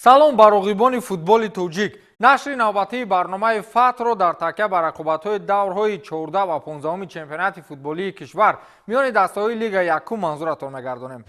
Салом ба роғибони футболи тоҷик. Нашри навбатии барномаи Фатҳро дар такя ба рақобатҳои даврҳои 14 ва 15 чемпионати футболии кишвар миёни дастаҳои Лигаи якум манзуратон мегардонем.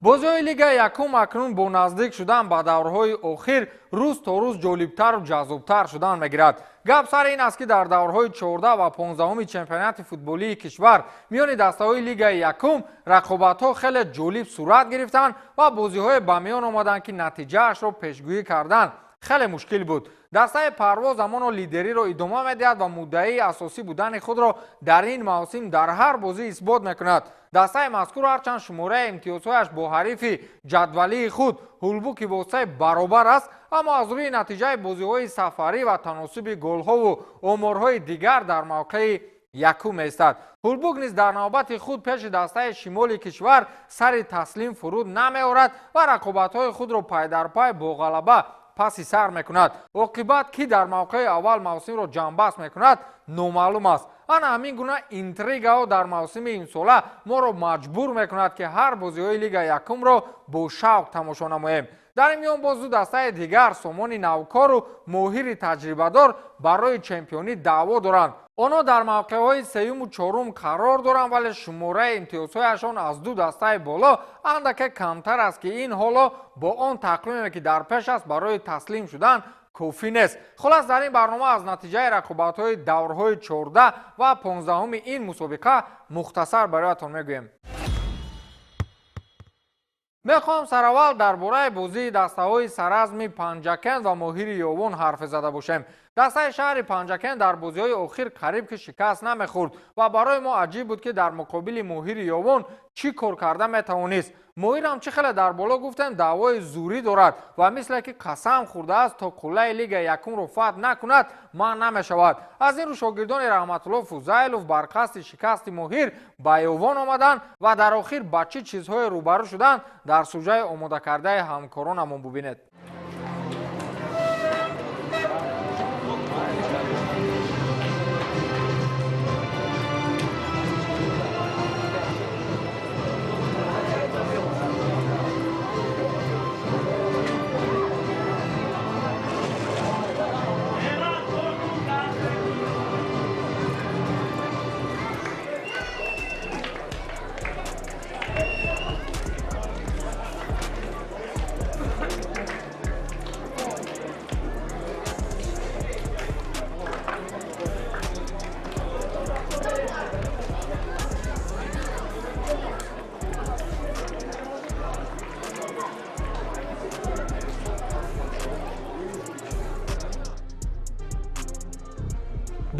Бозиҳои Лигаи якум акнун бо наздик шудан ба даврҳои охир рӯз то рӯз ҷолибтару ҷаззобтар шудан мегирад. Гап сари ин аст, ки дар даврҳои 14 ва 15 чемпионати футболии кишвар миёни дастаҳои Лигаи якум рақобатҳо хеле ҷолиб сурат гирифтанд ва бозиҳое ба миён омаданд, ки натиҷаашро пешгӯӣ кардан хеле мушкил буд. Дастаи Парвоз ҳамоно лидериро идома медиҳад ва муддаии асосӣ будани худро дар ин мавсим дар ҳар бозӣ исбот мекунад. Дастаи мазкур ҳарчанд шумораи имтиёзҳояш бо ҳарифи ҷадвалии худ Ҳулбуки Восеъ баробар аст, аммо аз рӯи натиҷаи бозиҳои сафарӣ ва таносуби голҳову оморҳои дигар дар мавқеи якум меистад. Ҳулбук низ дар навбати худ пеши дастаи шимоли кишвар сари таслим фуруд намеорад ва рақобатҳои худро пайдарпай бо ғалаба паси сар мекунад. Оқибат ки дар мавқеи аввал мавсимро ҷамъбаст мекунад, номаълум аст. Ана ҳамин гуна интригаҳо дар мавсими имсола моро маҷбур мекунад, ки ҳар бозиҳои Лигаи якумро бо шавқ тамошо намоем. Дар ин миён боз ду дастаи дигар, Сомони навкору Моҳири таҷрибадор, барои чемпионӣ даъво доранд. Онҳо дар мавқеъҳои сеюму чорум қарор доранд, вале шумораи имтиёзҳояшон аз ду дастаи боло андаке камтар аст, ки ин ҳоло бо он тақвиме, ки дар пеш аст, барои таслим шудан кофӣ нест. Хулас, дар ин барнома аз натиҷаи рақобатҳои даврҳои 14 ва 15 ин мусобиқа мухтасар бароятон мегӯем. Мехоҳам сараввал дар бораи бозии дастаҳои Саразми Панҷакент ва Моҳири Ёвон ҳарф зада бошем. Дастаи шаҳри Панҷакент дар бозиҳои охир қариб ки шикаст намехӯрд ва барои мо аҷиб буд, ки дар муқобили Моҳири Ёвон чӣ кор карда метавонист. Моҳирам чӣ хеле дар боло гуфтем, даъвои зурӣ дорад ва мисле ки қасам хӯрдааст, то қуллаи Лигаи якумро фатҳ накунад, манъ намешавад. Аз ин рӯ шогирдони Раҳматулло Фузайлов бар қасди шикасти Моҳир ба Ёвон омаданд ва дар охир ба чӣ чизҳое рӯбарӯ шуданд, дар сужаи омодакардаи ҳамкоронамон бубинед.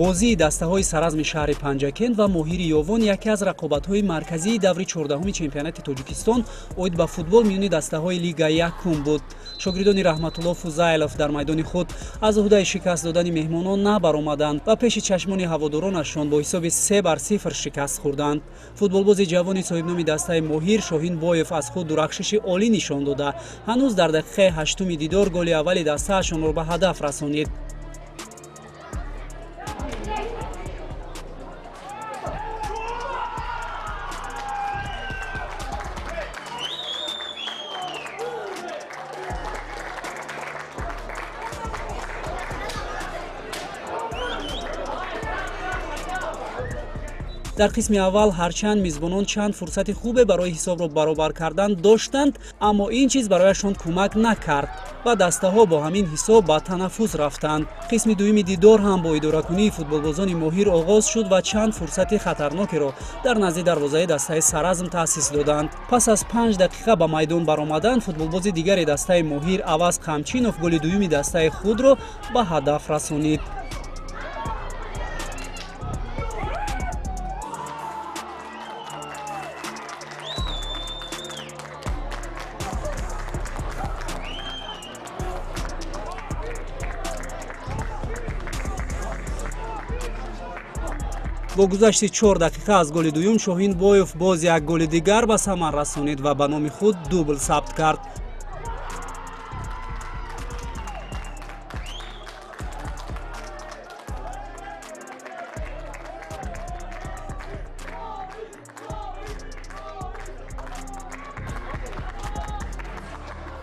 Бозии дастаҳои Саразми шаҳри Панҷакент ва Моҳири Ёвон яке аз рақобатҳои марказии даври 14-уми чемпионати Тоҷикистон оид ба футбол миёни дастаҳои Лигаи якум буд. Шогирдони Раҳматулло Фузайлов дар майдони худ аз уҳдаи шикаст додани меҳмонон набаромаданд ва пеши чашмони ҳаводоронашон бо ҳисоби 3-0 шикаст хӯрданд. Футболбози ҷавони соҳибноми дастаи Моҳир Шоҳин Боев аз худ дурахшиши олӣ нишон дода, ҳанӯз дар дақиқаи ҳаштуми дидор голи аввали дастаашонро ба ҳадаф расонид. Дар қисми аввал ҳарчанд мизбонон чанд фурсати хубе барои ҳисобро баробар кардан доштанд, аммо ин чиз барояшон кӯмак накард ва дастаҳо бо ҳамин ҳисоб ба танаффус рафтанд. Қисми дуюми дидор ҳам бо идоракунии футболбозони Моҳир оғоз шуд ва чанд фурсати хатарнокеро дар назди дарвозаи дастаи Саразм таъсис доданд. Пас аз 5 дақиқа ба майдон баромадан, футболбози дигари дастаи Моҳир Аваз Қамчинов голи дуюми дастаи худро ба ҳадаф расонид. Бо гузашти 4 дақиқа аз голи дуюм Шоҳин Боев боз як голи дигар ба самар расонид ва ба номи худ дубл сабт кард.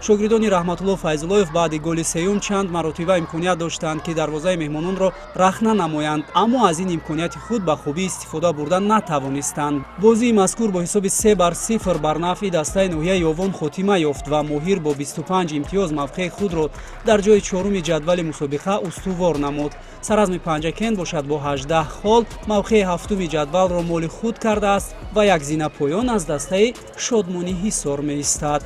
Шогирдони Раҳматулло Файзуллоев баъди голи сеюм чанд маротиба имконият доштанд, ки дарвозаи меҳмононро рахна намоянд, аммо аз ин имконияти худ ба хубӣ истифода бурда натавонистанд. Бозии мазкур бо ҳисоби 3-0 бар нафъи дастаи ноҳияи Ёвон хотима ёфт ва Моҳир бо 25 имтиёз мавқеи худро дар ҷои чоруми ҷадвали мусобиқа устувор намуд. Саразми Панҷакент бошад, бо 18 хол мавқеи ҳафтуми ҷадвалро моли худ кардааст ва як зина поён аз дастаи Шодмони Ҳисор меистад.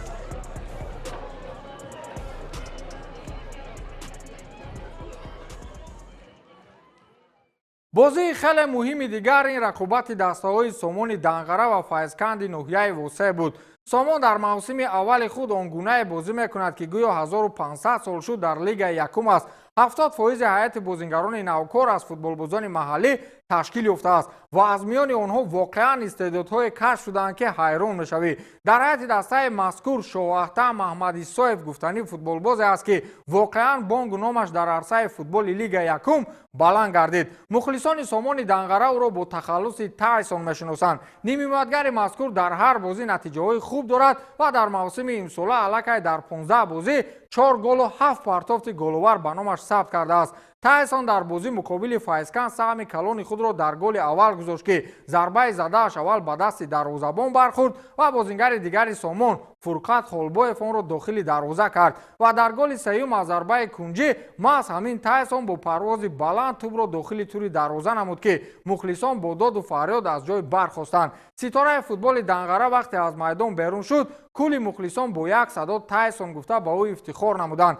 Бозии хеле муҳими дигар ин рақобати дастаҳои Сомони Данғара ва Файзканди ноҳияи Восеъ буд. Сомон дар мавсими аввали худ он гунае бозӣ мекунад, ки гӯё 1500 сол шуд дар лигаи якум аст. 70% ҳайати бозингарони навкор аз футболбозони маҳаллӣ ташкил ёфтааст ва аз миёни онҳо воқеан истеъдодҳое кашф шуданд, ки ҳайрон мешавӣ. Дар ҳайати дастаи мазкур Шоҳахтам Маҳмадисоев гуфтанӣ футболбозе аст, ки воқеан бонгу номаш дар арсаи футболи лигаи якум баланд гардид. Мухлисони Сомони Данғара ӯро бо тахаллуси Тайсон мешиносанд. Нимҳимоятгари мазкур дар ҳар бозӣ натиҷаҳои хуб дорад ва дар мавсими имсола аллакай дар 15 бозӣ 4 голу 7 партофти головар ба номаш сабт кардааст. Тайсон дар бозӣ муқобили Файзканд саҳми калони худро дар голи аввал гузошт, ки зарбаи задааш аввал ба дасти дарвозабон бархӯрд ва бозингари дигари Сомон Фурқат Холбоев онро дохили дарвоза кард ва дар голи сеюм аз зарбаи кунҷӣ маҳз ҳамин Тайсон бо парвози баланд тӯбро дохили тури дарвоза намуд, ки мухлисон бо доду фарёд аз ҷой бархостанд. Ситораи футболи Данғара вақте аз майдон берун шуд, кулли мухлисон бо як садо Тайсон гуфта ба ӯ ифтихор намуданд.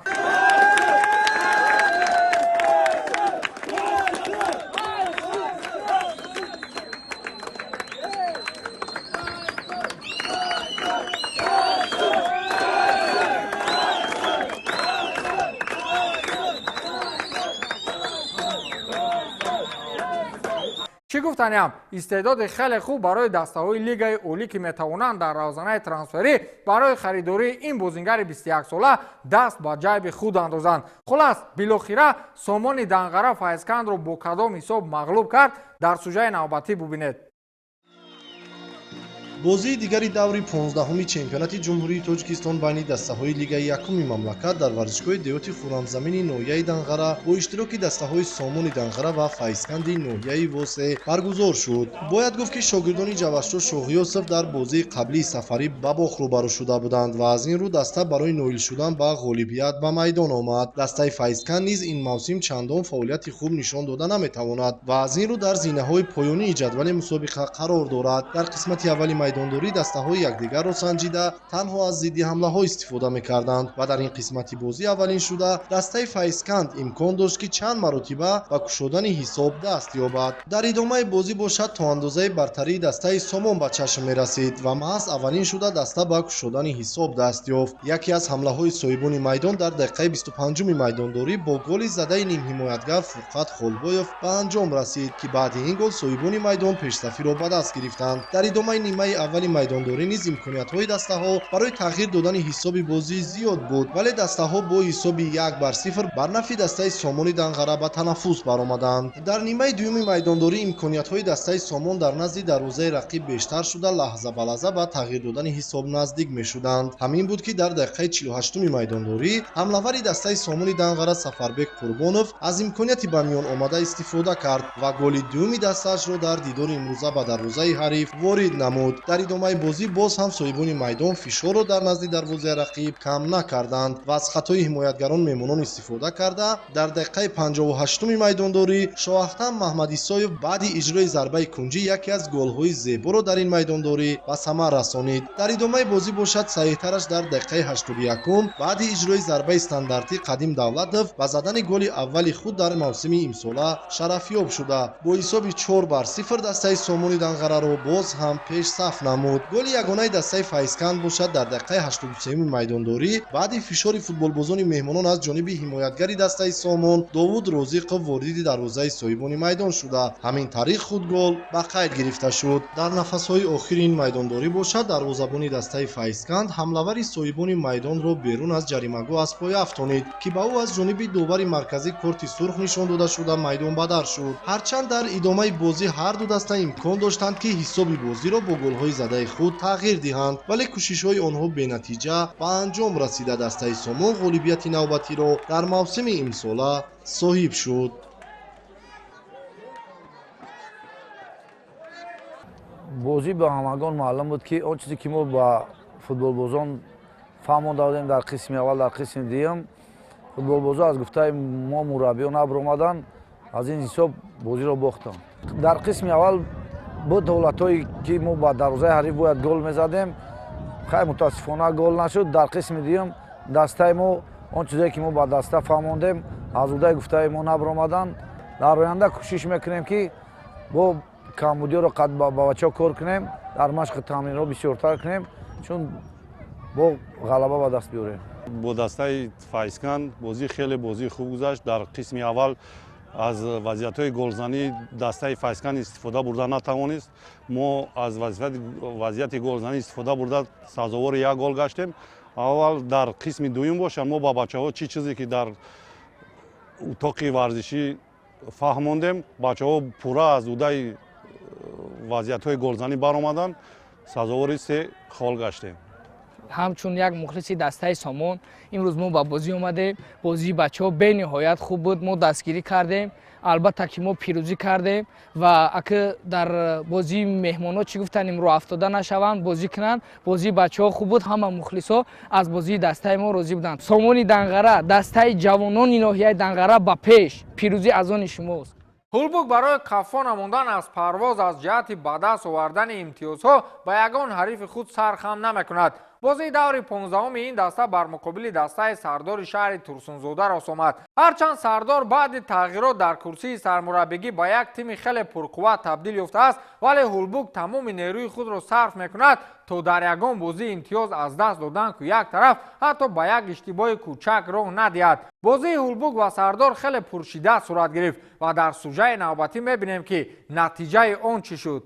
Чӣ гуфтаниам, истеъдоди хеле хуб барои дастаҳои лигаи олӣ, ки метавонанд дар равзанаи трансферӣ барои харидории ин бозингари 21сола даст ба ҷайби худ андозанд. Хулас, билохира Сомони Данғара Файзкандро бо кадом ҳисоб мағлуб кард, дар сужаи навбатӣ бубинед. Бозии дигари даври 15-уми чемпионати Ҷумҳурии Тоҷикистон байни дастаҳои лигаи якуми мамлакат дар варзишгоҳи деҳоти Хуррамзамини ноҳияи Данғара бо иштироки дастаҳои Сомони Данғара ва Файзканди ноҳияи Восеъ баргузор шуд. Бояд гуфт, ки шогирдони Ҷавашшо Шоҳиёсов дар бозии қаблии сафарӣ ба бохт рӯбарӯ шуда буданд ва аз ин рӯ даста барои ноил шудан ба ғолибият ба майдон омад. Дастаи Файзканд низ ин мавсим чандон фаъолияти хуб нишон дода наметавонад ва аз ин рӯ дар зинаҳои поёнии ҷадвали мусобиқа қарор дорад. Дар қисмати аввали майдондорӣ дастаҳои якдигарро санҷида танҳо аз зидди ҳамлаҳо истифода мекарданд ва дар ин қисмати бозӣ аввалин шуда дастаи Файзканд имкон дошт, ки чанд маротиба ба кушодани ҳисоб даст ёбад. Дар идомаи бозӣ бошад, то андозаи бартарии дастаи Сомон ба чашм мерасид ва маҳз аввалин шуда даста ба кушодани ҳисоб даст ёфт. Яке аз ҳамлаҳои соҳибони майдон дар дақиқаи 25-уми майдондорӣ бо голи задаи нимҳимоятгар Фурқат Холбоев ба анҷом расид, ки баъди ин гол соҳибони майдон пешсафиро ба даст гирифтанд. Дар идомаи нимаи аввали майдондорӣ низ имкониятҳои дастаҳо барои тағйир додани ҳисоби бозӣ зиёд буд, вале дастаҳо бо ҳисоби 1-0 бар нафъи дастаи Сомони Данғара ба танаффус баромаданд. Дар нимаи дуюми майдондорӣ имкониятҳои дастаи Сомон дар назди дарвозаи рақиб бештар шуда, лаҳза ба лаҳза ба тағйир додани ҳисоб наздик мешуданд. Ҳамин буд, ки дар дақиқаи 48-уми майдондорӣ ҳамлавари дастаи Сомони Данғара Сафарбек Қурбонов аз имконияти ба миён омада истифода кард ва голи дуюми дастаашро дар дидори имрӯза ба дарвозаи ҳариф ворид намуд. Дар идомаи бозӣ боз ҳам соҳибони майдон фишорро дар назди дарвозаи рақиб кам накарданд ва аз хатои ҳимоятгарон меҳмонон истифода карда дар дақиқаи 58-уми майдондорӣ Шоҳахтам Маҳмадисоев баъди иҷрои зарбаи кунҷӣ яке аз голҳои зеборо дар ин майдондорӣ ба самар расонид. Дар идомаи бозӣ бошад, саҳиҳтараш дар дақиқаи 81-ум баъди иҷрои зарбаи стандартӣ Қадим Давлатов ба задани голи аввали худ дар мавсими имсола шарафёб шуда бо ҳисоби 4-0 дастаи Сомони Данғараро боз ҳам пешсаф намуд. Голи ягонаи дастаи Файзканд бошад, дар дақиқаи 83-уми майдондорӣ баъди фишори футболбозони меҳмонон аз ҷониби ҳимоятгари дастаи Сомон Довуд Розиқов вориди дарвозаи соҳибони майдон шуда, ҳамин тариқ худ гол ба қайд гирифта шуд. Дар нафасҳои охири ин майдондорӣ бошад, дарвозабони дастаи Файзканд ҳамлавари соҳибони майдонро берун аз ҷаримагоҳ аз пой афтонид, ки ба ӯ аз ҷониби довари марказӣ корти сурх нишон дода шуда майдонбадар шуд. Ҳарчанд дар идомаи бозӣ ҳар ду даста имкон доштанд, ки ҳисоби бозиро бо голҳои голҳои задаи худ тағйир диҳанд, вале кӯшишҳои онҳо бенатиҷа ба анҷом расида, дастаи Сомон ғолибияти навбатиро дар мавсими имсола соҳиб шуд. Бозӣ ба ҳамагон маълум буд, ки он чизе ки мо ба футболбозон фаҳмонда будем дар қисми аввал, дар қисми дуюм футболбозон аз гуфтаи мо мураббиён набаромаданд, аз ин ҳисоб бозиро бохтанд. Дар қисми аввал буд ҳолатҳое ки мо ба дарвозаи ҳариф бояд гол мезадем, хай мутаассифона гол нашуд. Дар қисми дуюм дастаи мо он чизое ки мо ба даста фаҳмондем аз удаи гуфтаи мо набаромаданд. Дар оянда кӯшиш мекунем ки бо камбудиёро ба бачаҳо кор кунем, дар машқи тамринҳо бисёртар кунем, чун бо ғалаба ба даст биёрем. Бо дастаи Файзканд бозӣ хеле бозии хуб гузашт. Дар қисми аввал аз вазъиятҳои голзанӣ дастаи Файзканд истифода бурда натавонист. Мо аз вазъияти голзанӣ истифода бурда сазовори як гол гаштем. Аввал дар қисми дуюм бошад, мо ба бачаҳо чӣ чизе ки дар утоқи варзишӣ фаҳмондем, бачаҳо пурра аз удаи вазъиятҳои голзанӣ баромаданд, сазовори се хол гаштем. Ҳамчун як мухлиси дастаи Сомон имрӯз мо ба бозӣ омадем. Бозии бачаҳо бениҳоят хуб буд, мо дастгирӣ кардем, албатта ки мо пирӯзӣ кардем ва ака дар бозии меҳмонҳо чӣ гуфтанем, рӯ афтода нашаванд, бозӣ кунанд. Бозии бачаҳо хуб буд, ҳама мухлисҳо аз бозии дастаи мо розӣ буданд. Сомони Данғара, дастаи ҷавонони ноҳияи Данғара ба пеш, пирӯзӣ аз они шумост. Ҳулбук барои қаффо намондан аз парвоз аз ҷиҳати ба даст овардани имтиёзҳо ба ягон ҳарифи худ сар хам намекунад. Бозии даври 15-уми ин даста бар муқобили дастаи Сардори шаҳри Турсунзода рост омад. Ҳарчанд Сардор баъди тағйирот дар курсии сармураббигӣ ба як тими хеле пурқувват табдил ёфтааст, вале Ҳулбук тамоми нерӯи худро сарф мекунад то дар ягон бозӣ имтиёз аз даст додан ку як тараф, ҳатто ба як иштибоҳи кӯчак роҳ надиҳад. Бозии Ҳулбук ва Сардор хеле пуршиддат сурат гирифт ва дар сужаи навбатӣ мебинем, ки натиҷаи он чӣ шуд.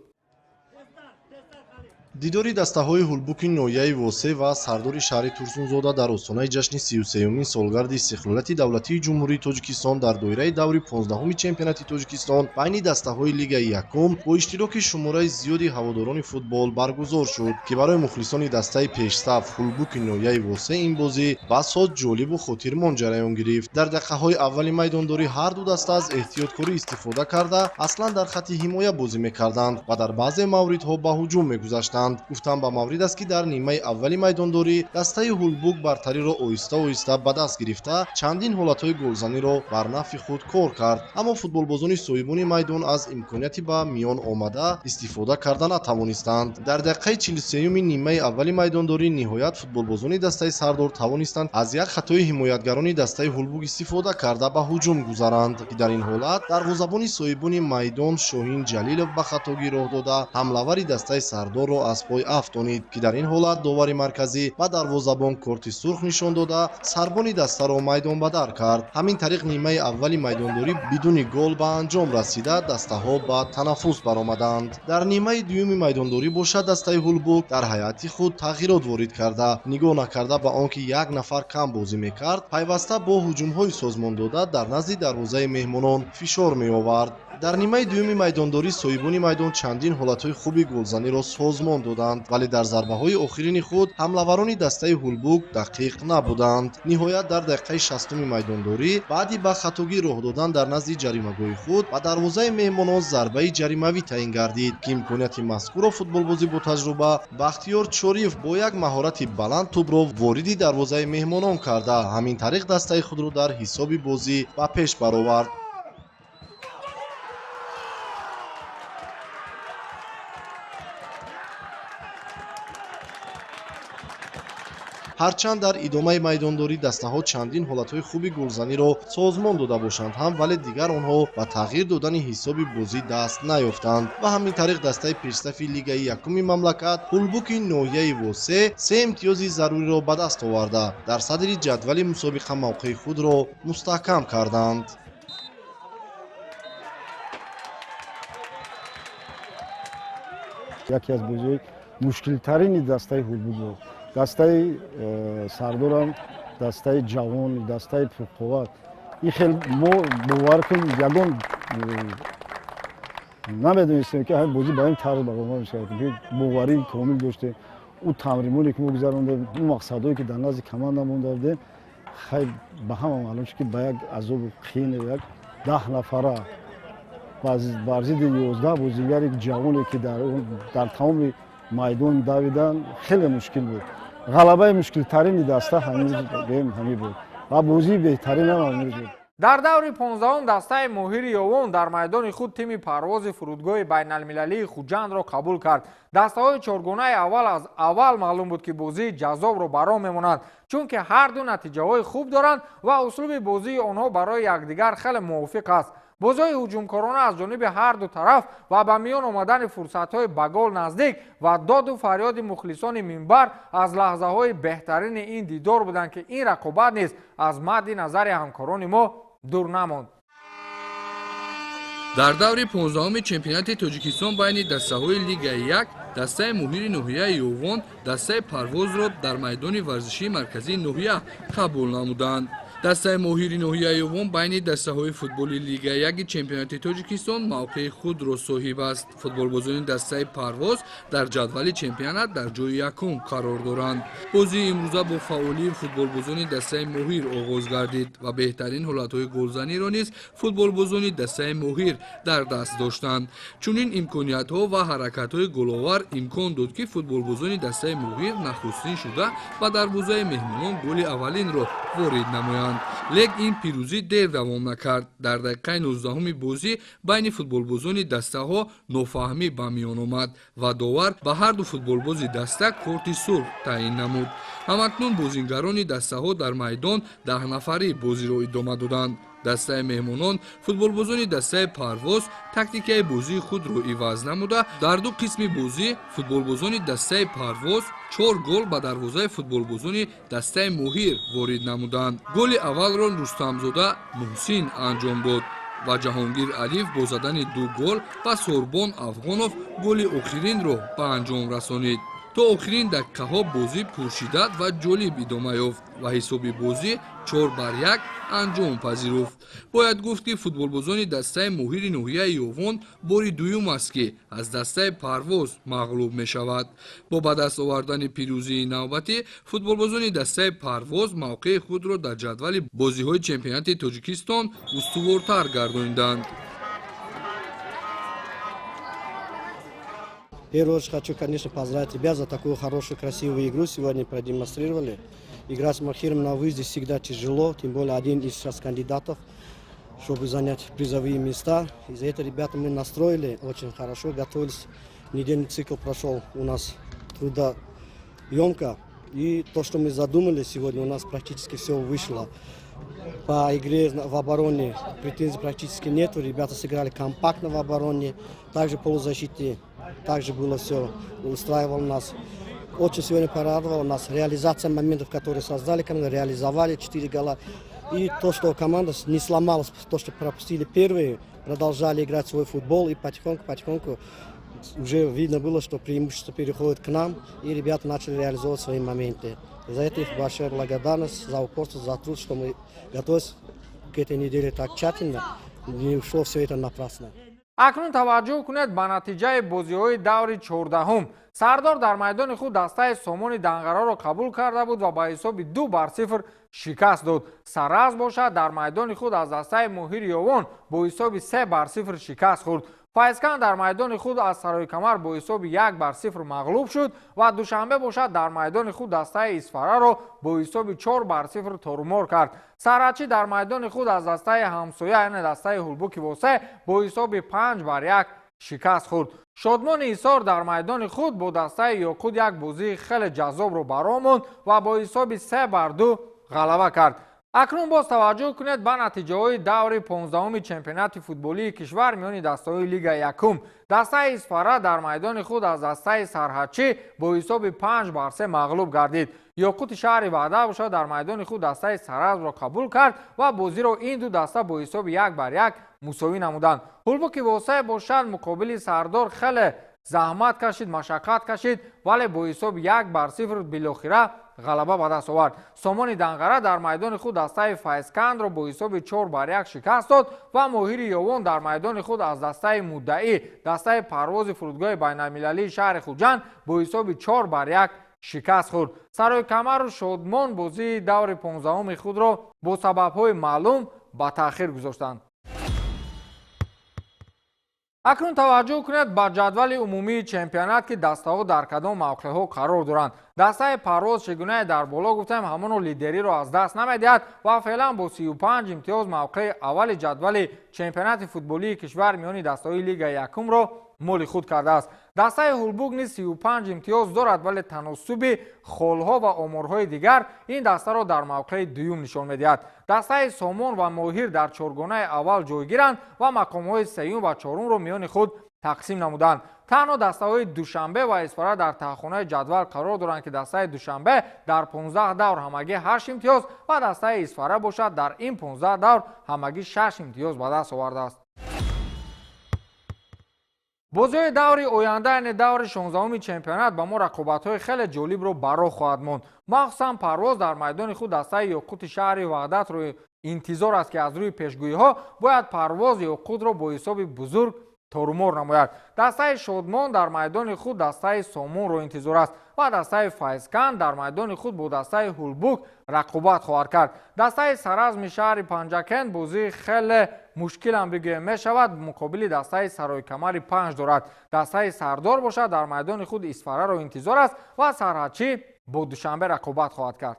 Дидори дастаҳои Ҳулбуки ноҳияи Восе ва Сардори шаҳри Турсунзода дар остонаи ҷашни 33-юмин солгарди истиқлолияти давлатии Ҷумҳурии Тоҷикистон дар доираи даври 15-уми чемпионати Тоҷикистон байни дастаҳои Лигаи якум бо иштироки шумораи зиёди ҳаводорони футбол баргузор шуд, ки барои мухлисони дастаи пешсаф Ҳулбуки ноҳияи Восе ин бозӣ басо ҷолибу хотирмон ҷараён гирифт. Дар дақиқаҳои аввали майдондорӣ ҳар ду даста аз эҳтиёткорӣ истифода карда, аслан дар хатти ҳимоя бозӣ мекарданд ва дар баъзе мавридҳо ба ҳуҷум мегузаштанд. Гуфтан ба маврид аст, ки дар нимаи аввали майдондорӣ дастаи Ҳулбук бартариро оҳиста оҳиста ба даст гирифта, чандин ҳолатҳои голзаниро бар нафъи худ кор кард, аммо футболбозони соҳибони майдон аз имконияти ба миён омада истифода карда натавонистанд. Дар дақиқаи 43-юми нимаи аввали майдондорӣ ниҳоят футболбозони дастаи Сардор тавонистанд аз як хатои ҳимоятгарони дастаи Ҳулбук истифода карда ба ҳуҷум гузаранд, ки дар ин ҳолат дарвозабони соҳибони майдон Шоҳин Ҷалилов ба хатогӣ роҳ дода, ҳамлавари дастаи Сардорро аз пой афтонид, ки дар ин ҳолат довари марказӣ ба дарвозабон корти сурх нишон дода, сарбони дастаро майдонбадар кард. Ҳамин тариқ нимаи аввали майдондорӣ бидуни гол ба анҷом расида, дастаҳо ба танаффус баромаданд. Дар нимаи дуюми майдондорӣ бошад, дастаи Ҳулбук дар ҳайати худ тағйирот ворид карда, нигоҳ накарда ба он ки як нафар кам бозӣ мекард, пайваста бо ҳуҷумҳои созмондода дар назди дарвозаи меҳмонон фишор меовард. Дар нимаи дуюми майдондорӣ соҳибони майдон чандин ҳолатҳои хуби голзаниро созмон доданд, вале дар зарбаҳои охирини худ ҳамлаварони дастаи Ҳулбук дақиқ набуданд. Ниҳоят дар дақиқаи 60-уми майдондорӣ баъди ба хатогӣ роҳ додан дар назди ҷаримагоҳи худ ба дарвозаи меҳмонон зарбаи ҷаримавӣ таъин гардид, ки имконияти мазкурро футболбози ботаҷруба Бахтиёр Чориев бо як маҳорати баланд тӯбро вориди дарвозаи меҳмонон карда, ҳамин тариқ дастаи худро дар ҳисоби бозӣ ба пеш баровард. Ҳарчанд дар идомаи майдондорӣ дастаҳо чандин ҳолатҳои хуби голзаниро созмон дода бошанд ҳам, вале дигар онҳо ба тағйир додани ҳисоби бозӣ даст наёфтанд ва ҳамин тариқ дастаи пешсафи Лигаи якуми мамлакат Ҳулбуки ноҳияи Восе се имтиёзи заруриро ба даст оварда, дар садри ҷадвали мусобиқа мавқеи худро мустаҳкам карданд. Яке аз бозиҳои мушкилтарини дастаи Ҳулбук буд. Дастаи Сардорам дастаи ҷавон, дастаи пурқувват. Ин хел мо бовар кунем, ягон Намедонистем, ки ҳамин бозӣ ба ин тарз баромад мешавад. Боварии комил доштем. Ӯ тамримоне, ки мо гузарондем, ӯ мақсадҳое, ки дар назди команда монда будем, хай, ба ҳама маълум шуд, ки ба як азобу қиин, як 10 нафара бар зидди 11 бозигари ҷавоне, ки дар тамоми майдон давидан, хеле мушкил буд. Ғалабаи мушкилтарини даста ҳамин буд ва бозии беҳтаринам ҳамин буд. Дар даври 15-ум дастаи Моҳири Ёвон дар майдони худ тими Парвози фурудгоҳи байналмилалии Хуҷандро қабул кард. Дастаҳои чоргонаи аввал аз аввал маълум буд, ки бозии ҷаззобро бар роҳ мемонанд, чунки ҳарду натиҷаҳои хуб доранд ва услуби бозии онҳо барои якдигар хеле мувофиқ аст. Бозиҳои ҳуҷумкорона аз ҷониби ҳарду тараф ва ба миён омадани фурсатҳои ба гол наздик ва доду фарёди мухлисони минбар аз лаҳзаҳои беҳтарини ин дидор буданд, ки ин рақобат низ аз мадди назари ҳамкорони мо дур намонд. Дар даври 15-уми чемпионати Тоҷикистон байни дастаҳои Лигаи як, дастаи Моҳири ноҳияи Ёвон дастаи Парвозро дар майдони варзишии марказии ноҳия қабул намуданд. Дастаи Моҳири ноҳияи Ёвон байни дастаҳои футболи Лигаи яки чемпионати Тоҷикистон мавқеи худро соҳиб аст. Футболбозони дастаи Парвоз дар ҷадвали чемпионат дар ҷои якум қарор доранд. Бозии имрӯза бо фаъолии футболбозони дастаи Моҳир оғоз гардид ва беҳтарин ҳолатҳои голзаниро низ футболбозони дастаи Моҳир дар даст доштанд. Чунин имкониятҳо ва ҳаракатҳои головар имкон дод, ки футболбозони дастаи Моҳир нахустин шуда ба дарвозаи меҳмонон голи аввалинро ворид намоянд. Лек ин пирӯзӣ дер давом накард. Дар дақиқаи 19-уми бозӣ байни футболбозони дастаҳо нофаҳмӣ ба миён омад ва довар ба ҳарду футболбози даста корти сурх таъин намуд. Ҳамакнун бозингарони дастаҳо дар майдон 10-нафарӣ бозиро идома доданд. Дастаи меҳмонон, футболбозони дастаи Парвоз, тактикаи бозии худро иваз намуда, дар ду қисми бозӣ футболбозони дастаи Парвоз чор гол ба дарвозаи футболбозони дастаи Моҳир ворид намуданд. Голи аввалро Рустамзода Муҳсин анҷом дод ва Ҷаҳонгир Алиф бо задани ду гол ва Сорбон Афғонов голи охиринро ба анҷом расонид. То охирин дақиқаҳо бозӣ пуршиддат ва ҷолиб идома ёфт ва ҳисоби бозӣ 4-1 анҷом пазируфт. Бояд гуфт, ки футболбозони дастаи Моҳири ноҳияи Ёвон бори дуюм аст, ки аз дастаи Парвоз мағлуб мешавад. Бо ба даст овардани пирӯзии навбатӣ футболбозони дастаи Парвоз мавқеи худро дар ҷадвали бозиҳои чемпионати Тоҷикистон устувортар гардониданд. В первую очередь хочу, конечно, поздравить ребят за такую хорошую, красивую игру сегодня продемонстрировали. Играть с Мохиром на выезде всегда тяжело, тем более один из сейчас кандидатов, чтобы занять призовые места. И за это ребята мы настроили очень хорошо, готовились. Недельный цикл прошел у нас трудоемко. И то, что мы задумали сегодня, у нас практически все вышло. По игре в обороне претензий практически нету. Ребята сыграли компактно в обороне, также полузащите. Также было все, устраивало нас. Очень сегодня порадовала нас реализация моментов, которые создали команда, реализовали 4 гола. И то, что команда не сломалась, то, что пропустили первые, продолжали играть свой футбол. И потихоньку-потихоньку уже видно было, что преимущество переходит к нам, и ребята начали реализовывать свои моменты. За это их большая благодарность, за упорство, за труд, что мы готовились к этой неделе так тщательно, не ушло все это напрасно. Акнун таваҷҷӯҳ кунед ба натиҷаи бозиҳои даври 14-ум. Сардор дар майдони худ дастаи Сомони Данғараро қабул карда буд ва ба ҳисоби 2-0 шикаст дод. Саразм бошад, дар майдони худ аз дастаи Моҳири Ёвон бо ҳисоби 3-0 шикаст хӯрд. Файзканд дар майдони худ аз Сарои-Камар бо ҳисоби 1-0 мағлуб шуд ва Душанбе бошад, дар майдони худ дастаи Исфараро бо ҳисоби 4-0 торумор кард. Сарачӣ дар майдони худ аз дастаи ҳамсоя, яъне дастаи Ҳулбуки Восе, бо ҳисоби 5-1 шикаст хӯрд. Шодмони Ҳисор дар майдони худ бо дастаи Ёқут як бозии хеле ҷаззобро бароҳ монд ва бо ҳисоби 3-2 ғалаба кард. Акнун боз таваҷҷӯҳ кунед ба натиҷаҳои даври 15-уми чемпионати футболии кишвар миёни дастаҳои Лигаи якум. Дастаи Исфара дар майдони худ аз дастаи Сарҳадчӣ бо ҳисоби 5-3 мағлуб гардид. Ёқути шаҳри Ваҳдат бошад, дар майдони худ дастаи Саразмро қабул кард ва бозиро ин ду даста бо ҳисоби 1-1 мусовӣ намуданд. Ҳулбуки Восеъ бошад, муқобили Сардор хеле заҳмат кашид, машаққат кашид, вале бо ҳисоби 1-0 билохира ғалаба ба даст овард. Сомони Данғара дар майдони худ дастаи Файзкандро бо ҳисоби 4-1 шикаст дод ва Моҳири Ёвон дар майдони худ аз дастаи муддаӣ, дастаи Парвози фурудгоҳи байналмилалии шаҳри Хуҷанд бо ҳисоби 4-1 шикаст хӯрд. Саройкамару Шодмон бозии даври 15-уми худро бо сабабҳои маълум ба таъхир гузоштанд. Акнун таваҷҷӯҳ кунед ба ҷадвали умумии чемпионат, ки дастаҳо дар кадом мавқеъҳо қарор доранд. Дастаи Парвоз, чӣ гунае дар боло гуфтем, ҳамоно лидериро аз даст намедиҳад ва феълан бо 35 имтиёз мавқеи аввали ҷадвали чемпионати футболии кишвар миёни дастаҳои Лигаи якумро моли худ кардааст. Дастаи Ҳулбук низ 35 имтиёз дорад, вале таносуби холҳо ва оморҳои дигар ин дастаро дар мавқеи дуюм нишон медиҳад. Дастаи Сомон ва Моҳир дар чоргонаи аввал ҷойгиранд ва мақомҳои сеюм ва чорумро миёни худ тақсим намуданд. Танҳо дастаҳои Душанбе ва Исфара дар таҳхонаи ҷадвал қарор доранд, ки дастаи Душанбе дар 15 давр ҳамагӣ 8 имтиёз ва дастаи Исфара бошад дар ин 15 давр ҳамагӣ 6 имтиёз ба даст овардааст. Бозиҳои даври оянда, яъне даври 16-уми чемпионат, ба мо рақобатҳои хеле ҷолибро бароҳ хоҳад монд. Махсусан Парвоз дар майдони худ дастаи Ёқути шаҳри Ваҳдатро интизор аст, ки аз рӯи пешгӯиҳо бояд Парвоз Ёқутро бо ҳисоби бузург торумор намояд. Дастаи Шодмон дар майдони худ дастаи Сомонро интизор аст ва дастаи Файзканд дар майдони худ бо дастаи Ҳулбук рақобат хоҳад кард. Дастаи Саразми шаҳри Панҷакент бозии хеле мушкилам бигӯем мешавад, муқобили дастаи Саройкамари панҷ дорад. Дастаи Сардор бошад дар майдони худ Исфараро интизор аст ва Сарҳадчӣ бо Душанбе рақобат хоҳад кард.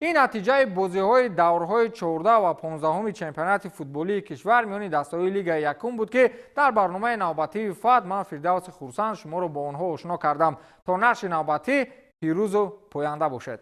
Ин натиҷаи бозиҳои даврҳои 14 ва 15-уми чемпионати футболии кишвар миёни дастаҳои Лигаи якум буд, ки дар барномаи навбатии ФАТ ман, Фирдавси Хурсанд, шуморо бо онҳо ошно кардам. То нашри навбатӣ пирӯзу поянда бошед.